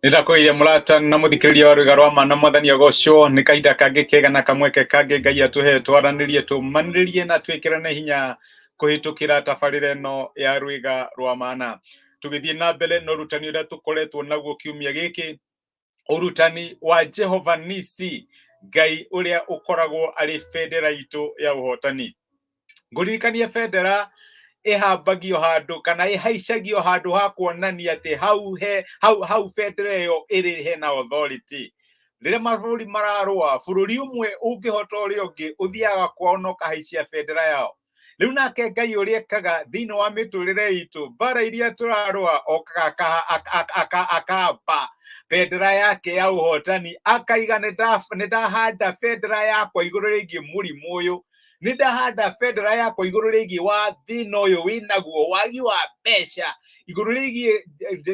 Nĩndakũgeithia mũrata na mũthikĩrĩria wa rwĩga rwa ma na mwathani agocwo. Nĩ kahinda kangĩ kega na kamweke kangĩ Ngai atũhe twaranĩrie, tũmanĩrĩrie na twĩkĩrane hinya kũhĩtũkĩra tabarĩra ĩno ya rwĩga rwa mana. Tũgĩthiĩ na mbere na ũrutani ũrĩa tũkoretwo naguo kiumia gĩkĩ, ũrutani wa Jehova Nisi, Ngai ũrĩa ũkoragwo arĩ bendera itũ ya ũhotani. Ngũririkanie bendera ĩhambagio handũ kana ĩhaicagio handũ ha kuonania atĩ hau he hau hau bendera ĩyo ĩrĩ hena authority. Rĩrĩa mabũrũri mararũa, bũrũri ũmwe ũngĩhota ũrĩa ũngĩ ũthiaga kwao na ũkahaicia bendera yao. Rĩu nake Ngai ũrĩa ekaga thĩinĩ wa mĩtũrĩre itũ, mbara iria tũrarũa, okaga akamba bendera yake ya ũhotani, akaiga nĩ ndahanda bendera yakwa igũrũ rĩgiĩ mũrimũ ũyũ, nĩ ndahanda bendera yakwa igũrũ rĩgiĩ wa thĩna ũyũ wĩnaguo, wagi wa mbeca, igũrũ rĩgiĩ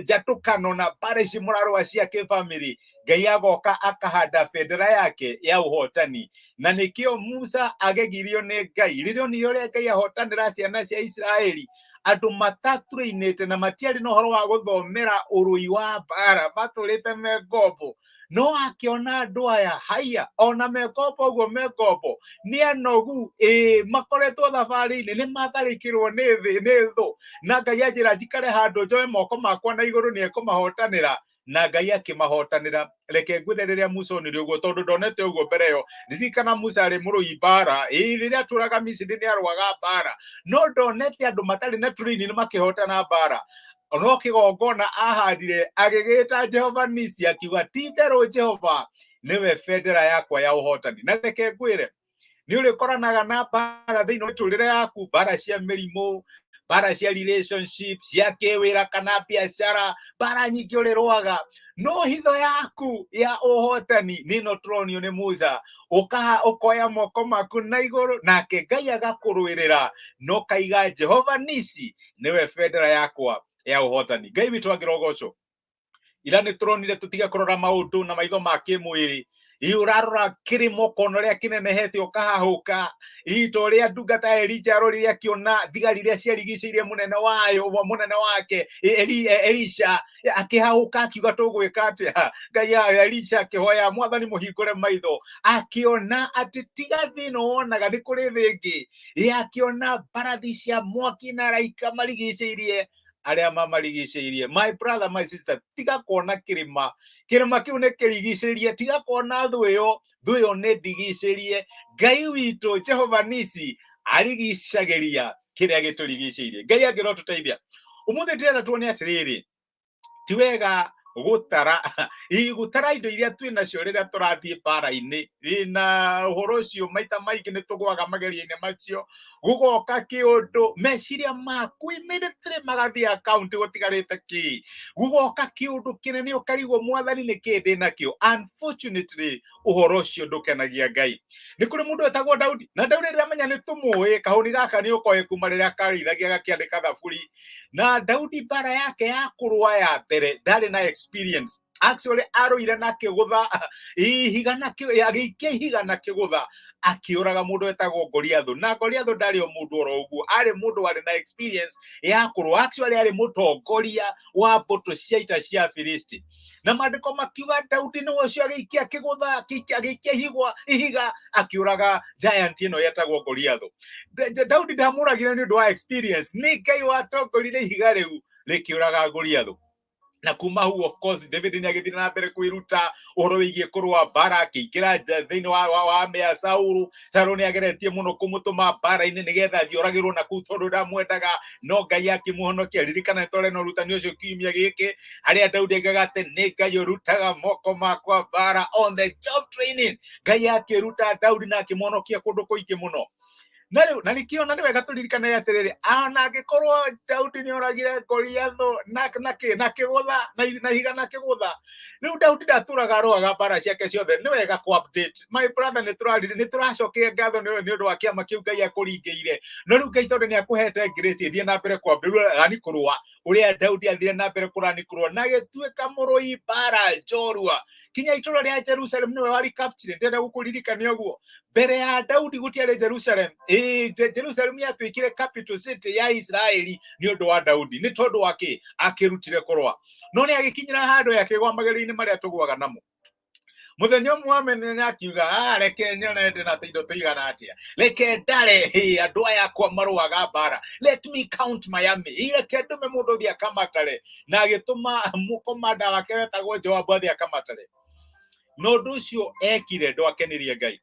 njatũkano na mbara ici mũrarũa cia kĩbamĩrĩ. Ngai agoka akahanda bendera yake ya ũhotani. Na nĩkĩo Musa agegirio nĩ Ngai rĩrĩa onire ũrĩa Ngai ahotanĩra ciana cia Isiraeli, andũ matatũrĩinĩte na matiarĩ na ũhoro wa gũthomera ũrũi wa mbara, matũrĩte me ngombo. No akĩona andũ aya haiya, ona me ngombo ũguo me ngombo, nĩ anogu, ĩĩ makoretwo thabarĩ-inĩ, nĩ matharĩkĩrwo nĩ thĩ nĩ thũ, na Ngai anjĩra njikare handũ njoe moko makwa na igũrũ nĩ ekũmahotanĩra, na Ngai akĩmahotanĩra. Reke ngwĩre rĩrĩa Musa onire ũguo, tondũ ndonete ũguo mbere ĩyo. Ririkana Musa arĩ mũrũi mbara, ĩĩ rĩrĩa atũraga Misiri nĩ arũaga mbara, no ndonete andũ matarĩ na training makĩhotana mbara. No kĩgongona ahandire agĩgĩta Jehova Nisi, akiuga ti itherũ Jehova nĩwe bendera yakwa ya ũhotani. Na reke ngwĩre, nĩ ũrĩkoranaga na mbara thĩinĩ wa mĩtũrĩre yaku, mbara cia mĩrimũ, mbara cia relationship, cia kĩwĩra kana biacara, mbara nyingĩ ũrĩrũaga, no hitho yaku ya ũhotani nĩ ĩno tũronio nĩ Musa. Ũkaha ũkoya moko maku na igũrũ, nake Ngai agakũrũĩrĩra, na ũkaiga Jehova Nisi nĩwe bendera yakwa ya ũhotani. Ngai witũ angĩrogocwo. Ira nĩ tũronire tũtige kũrora maũndũ na maitho ma kĩmwĩrĩ. Ĩ ũrarora kĩrĩma ũkona ũrĩa kĩnenehete ũkahahũka. Ĩ ta ũrĩa ndungata ya Elija arorire akĩona thigari iria ciarigicĩirie mũnene wayo, mũnene wake Elisha, akĩhahũka akiuga tũgwĩka atĩa? Ngai ya Elisha akĩhoya mwathani mũhingũre maitho, akĩona atĩ tiga thĩna wonaga nĩ kũrĩ thĩ ĩngĩ. Ĩ akĩona mbarathi cia mwaki na araika marigicĩirie arĩa mamarigicĩirie. My brother, my sister, tiga kuona kĩrĩma, kĩrĩma kĩu nĩ kĩrigicĩrie. Tiga kuona thũ ĩyo, thũ ĩyo nĩ ndigicĩrie. Ngai witũ Jehova Nisi arigicagĩria kĩrĩa gĩtũrigicĩirie. Ngai angĩrotũteithia. Ũmũthĩ ndĩrenda tuone atĩrĩrĩ, ti wega gũtara ĩ gũtara indo iria twĩ nacio rĩrĩa tũrathiĩ mbara-inĩ. Na ũhoro ũcio maita maingĩ nĩ tũgũaga magerio-inĩ macio, gũgoka kĩũndũ meciria maku immediately magathiĩ account gũtigarĩte kĩ, gũgoka kĩũndũ kĩnene ũkarigwo mwathani nĩ kĩ ndĩ nakĩo. Unfortunately ũhoro ũcio ndũkenagia Ngai. Nĩ kũrĩ mũndũ wetagwo Daudi, na Daudi rĩrĩa menya nĩ tũmũĩ, kahũni gaka nĩ ũkoĩ kuma rĩrĩa karĩithagia gakĩandĩka thaburi. Na Daudi mbara yake ya kũrũa ya mbere ndarĩ na experience. Actually arũire na kĩgũtha ihiga na agĩikia ihiga na kĩgũtha akĩũraga mũndũ wetagwo Goliathũ. Na Goliathũ ndarĩ o mũndũ oro ũguo, arĩ mũndũ warĩ na experience ya kũrũa. Actually arĩ mũtongoria wa mbũtũ cia ita cia Filisti. Na maandĩko makiuga Daudi nĩwe ũcio agĩikia kĩgũtha, agĩikia ihiga akĩũraga giant ĩno yetagwo Goliathũ. Daudi ndamũragire nĩ ũndũ wa experience, nĩ Ngai watongoririe ihiga rĩu rĩkĩũraga Goliathũ. Na kuma hau of course David nĩ agĩthire na mbere kwĩruta ũhoro wĩgiĩ kũrũa mbara, akĩingĩra thĩinĩ wa army ya Saulu. Saulu nĩ ageretie mũno kũmũtũma mbara-inĩ nĩgetha athiĩ oragĩrwo na kũu tondũ ndamwendaga, no Ngai akĩmũhonokia. Ririkana nĩ twarĩ na ũrutani ũcio kiumia gĩkĩ, harĩa Daudi augaga atĩ nĩ Ngai ũrutaga moko makwa mbara, on the job training. Ngai akĩruta Daudi na akĩmũhonokia kũndũ kũingĩ mũno. Na rĩu na nĩkĩo na nĩ wega tũririkane atĩrĩrĩ, ona angĩkorwo Daudi nĩ oragire Goliathũ na kĩ na kĩgũtha na ihiga na kĩgũtha, rĩu Daudi ndatũraga arũaga mbara ciake ciothe. Nĩ wega kũ update, my brother. Nĩ tũrarire, nĩ tũracokia ngatho nĩ ũndũ wa kĩama kĩu Ngai akũringĩire, no rĩu Ngai tondũ nĩ akũhete grace, thiĩ na mbere kũ update rani kũrũa ũrĩa Daudi athire na mbere kũrani kũrũa na agĩtuĩka mũrũi mbara njorua kinya itũra rĩa Jerusalem nĩwe wari capture. Ndĩrenda gũkũririkania ũguo, mbere ya Daudi gũtiarĩ Jerusalem. Ĩĩ, Jerusalem yatuĩkire capital city ya Israeli nĩ ũndũ wa Daudi. Nĩ tondũ wa kĩ akĩrutire kũrũa, no nĩ agĩkinyĩra handũ akĩgwa magerio-inĩ marĩa tũgwaga namo. Mũthenya ũmwe wamenya akiuga, "Ah, reke nyone ndĩ na tũindo tũigana atĩa, reke ndare hĩ andũ aya akwa marũaga mbara, let me count my army. Ĩ, reke ndũme mũndũ ũthiĩ akamatare." Na agĩtũma mũkomanda wake wetagwo Joabu athiĩ akamatare, na ũndũ ũcio ekire ndwakenirie Ngai.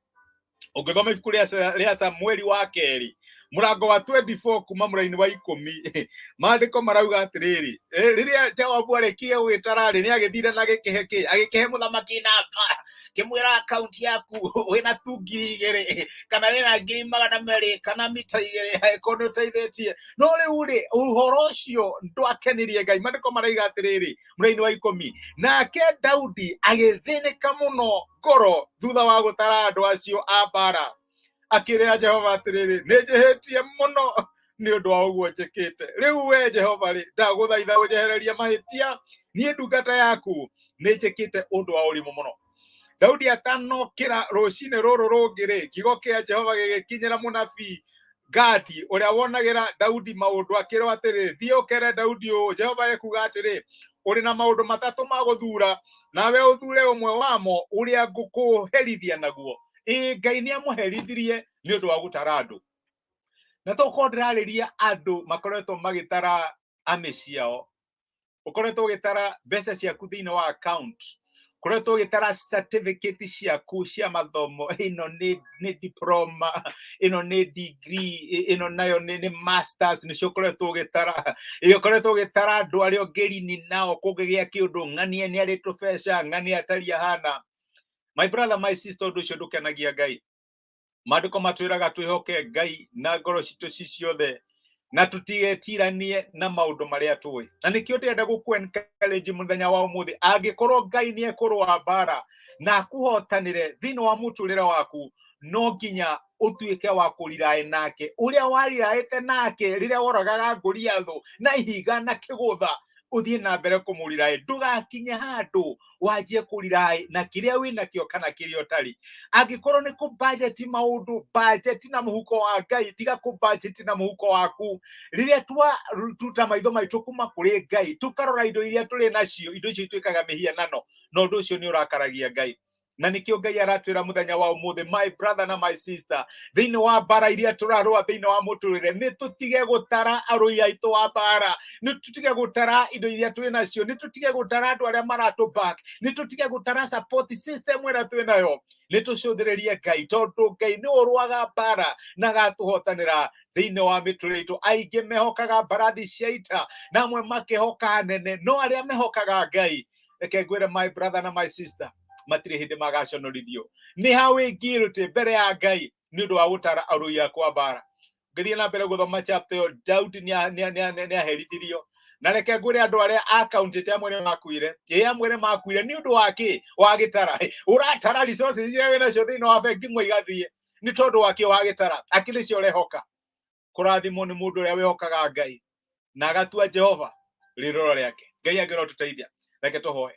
Ũngĩthoma ibuku rĩa Samueli wa kerĩ mũrango wa 24 kuma mũraini wa 10, maandĩko marauga atĩrĩrĩ, rĩrĩa Joabu arĩkirie gũgĩtara rĩ, nĩ agĩthire na gĩkĩhe kĩ agĩkĩhe mũthamaki namba, kĩmwĩra akaunti yaku wĩna tu 2,000 kana wĩna 200,000 kana mita 2 angĩkorwo nĩ ũteithĩtie. No rĩu rĩ, ũhoro ũcio ndwakenirie Ngai. Maandĩko maraiga atĩrĩrĩ mũraini wa 10, nake Daudi agĩthĩnĩka mũno ngoro thutha wa gũtara andũ acio a mbara, akĩrĩa Jehova atĩrĩrĩ, nĩ njĩhĩtie mũno nĩ ũndũ wa ũguo njĩkĩte. Rĩu we Jehova rĩ, ndagũthaitha ũnjehererie mahĩtia, niĩ ndungata yaku nĩ njĩkĩte ũndũ wa ũrimũ mũno. Daudi atanokĩra rũcinĩ rũrũ rũngĩ rĩ, kiugo kĩa Jehova gĩgĩkinyĩra mũnabii Gadi ũrĩa wonagĩra Daudi maũndũ, akĩrwo atĩrĩ, thiĩ ũkere Daudi ũũ, Jehova ekuuga atĩrĩ, ũrĩ na maũndũ matatũ ma gũthuura, nawe ũthure ũmwe wamo ũrĩa ngũkũherithia naguo. Ĩĩ, Ngai nĩ amũherithirie nĩ ũndũ wa gũtara andũ. Na tokorwo ndĩrarĩria andũ makoretwo magĩtara amĩ ciao, ũkoretwo ũgĩtara mbeca ciaku thĩinĩ wa account, ũkoretwo ũgĩtara certificate ciaku cia mathomo, ĩno nĩ diploma, ĩno nĩ degree, ĩno nayo nĩ masters, nĩcio ũkoretwo ũgĩtara. Ĩ, ũkoretwo ũgĩtara andũ arĩa ũngĩrini nao kũngĩgĩa kĩũndũ, ng'ania nĩ arĩ tũbeca, ng'ania atari ahana. My brother, my sister, ũndũ ũcio ndũkenagia Ngai. Maandĩko matwĩraga twĩhoke Ngai na ngoro citũ ci ciothe na tũtigetiranie na maũndũ marĩa tũĩ. Na nĩkĩo ndĩrenda gũkũ encourage mũthenya wa ũmũthĩ, angĩkorwo Ngai nĩ ekũrũa mbara na akũhotanĩre thĩinĩ wa mũtũrĩre waku, no nginya ũtuĩke wa kũriraĩ nake ũrĩa wariraĩte nake rĩrĩa woragaga Goliathũ na ihiga na kĩgũtha. Ũthiĩ na mbere kũmũriraĩ, ndũgakinye handũ wanjie kũriraĩ na kĩrĩa wĩnakĩo kana kĩrĩa ũtarĩ. Angĩkorwo nĩ kũ budget maũndũ, budget na mũhuko wa Ngai, tiga kũ budget na mũhuko waku. Rĩrĩa twaruta maitho maitũ kuma kũrĩ Ngai tũkarora indo iria tũrĩ nacio, indo icio ituĩkaga mĩhianano, na ũndũ ũcio nĩ ũrakaragia Ngai. Na nĩkĩo Ngai aratwĩra mũthenya wa ũmũthĩ, my brother na my sister, thĩinĩ wa mbara iria tũrarũa thĩinĩ wa mũtũrĩre, nĩ tũtige gũtara arũi aitũ wa mbara, nĩ tũtige gũtara indo iria twĩ nacio, nĩ tũtige gũtara andũ arĩa maratũ back, nĩ tũtige gũtara support system ĩrĩa twĩ nayo. Nĩ tũcũthĩrĩrie Ngai, tondũ Ngai nĩ ũrũaga mbara na agatũhotanĩra thĩinĩ wa mĩtũrĩre itũ. Aingĩ mehokaga mbarathi cia ita na amwe makĩhoka anene, no arĩa mehokaga Ngai, reke ngwĩre, my brother na my sister, matirĩ hĩndĩ magaconorithio. Nĩ ha wĩ guilty mbere ya Ngai nĩ ũndũ wa gũtara arũi akwa mbara? Ngĩthiĩ na mbere gũthoma chapter ĩyo, Daudi nĩ aherithirio. Na reke ngwĩre, andũ arĩa akaunti amwe nĩ makuire. Ĩ, amwe nĩ makuire nĩ ũndũ wa kĩ? Wa gĩtara. Ũratara resources iria wĩ nacio thĩinĩ wa bengi, imwe igathiĩ nĩ tondũ wa kĩ? Wa gĩtara. Akĩrĩ cio ũrehoka. Kũrathimwo nĩ mũndũ ũrĩa wĩhokaga Ngai na agatua Jehova rĩrĩro rĩake. Ngai angĩrotũteithia. Reke tũhoe.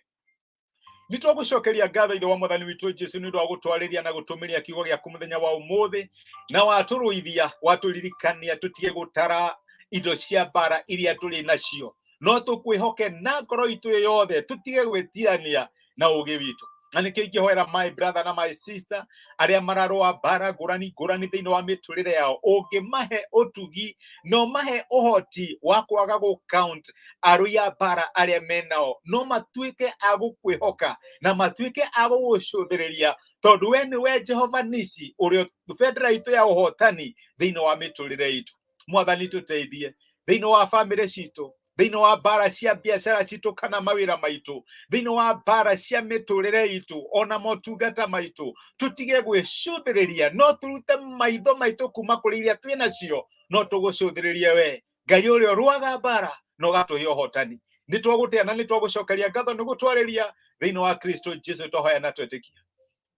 Nĩ twagũcokeria ngatho, Ithe wa Mwathani witũ Jesu, nĩ ũndũ wa gũtwarĩria na gũtũmĩria kiugo gĩaku mũthenya wa ũmũthĩ, na watũrũithia, watũririkania tũtige gũtara indo cia mbara iria tũrĩ nacio, no tũkwĩhoke na ngoro itũ yothe, tũtige gwĩtirania na ũgĩ witũ. Na nĩkĩo ingĩhoera my brother na my sister arĩa mararũa mbara ngũrani ngũrani thĩinĩ wa mĩtũrĩre yao, ũngĩmahe ũtugi na ũmahe ũhoti wa kwaga gũ count arũi a mbara arĩa menao, no matuĩke a gũkwĩhoka na matuĩke a gũgũcũthĩrĩria, tondũ we nĩwe Jehova Nisi, ũrĩa bendera itũ ya ũhotani thĩinĩ wa mĩtũrĩre itũ. Mwathani, tũteithie thĩinĩ wa bamĩrĩ citũ, Thĩinĩ wa mbara cia biacara citũ kana mawĩra maitũ, thĩinĩ wa mbara cia mĩtũrĩre itũ ona motungata maitũ, tũtige gwĩcũthĩrĩria, no tũrute maitho maitũ kuma kũrĩ iria twĩ nacio, no tũgũcũthĩrĩrie we Ngai ũrĩa ũrũaga mbara na ũgatũhe ũhotani. Nĩ twagũtĩa na nĩ twagũcokeria ngatho nĩ gũtwarĩria thĩinĩ wa Kristo Jesu twahoya na twetĩkia.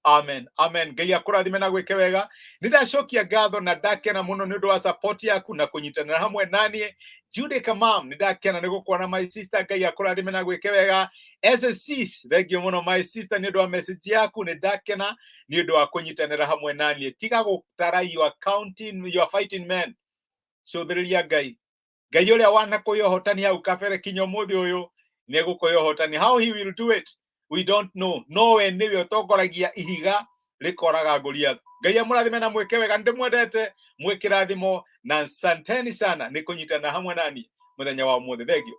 Amen, amen. Ngai akũrathime na gwĩke wega. Nĩ ndacokia ngatho na ndakena mũno nĩ ũndũ wa support yaku na kũnyitanĩra hamwe naniĩ. Judy Kamam, nĩ ndakena nĩ gũkuona, my sister. Ngai akũrathime na gwĩke wega. SSCs, thank you mũno, my sister, nĩ ũndũ wa message yaku. Nĩ ndakena nĩ ũndũ wa kũnyitanĩra hamwe naniĩ. Tiga gũtara, you are counting, you are fighting men. Cũthĩrĩria Ngai. Ngai ũrĩa wanakũhe ũhotani hau kabere kinya ũmũthĩ ũyũ nĩ egũkũhe ũhotani. How he will do it, we don't know, no we nĩwe ũtongoragia ihiga rĩkoraga Goliath. Ngai amũrathime na mwĩke wega. Ndĩmwendete, mwĩkĩrathimo na santeni sana nĩ kũnyitana hamwe nani mũthenya wa ũmũthĩ. Thank you.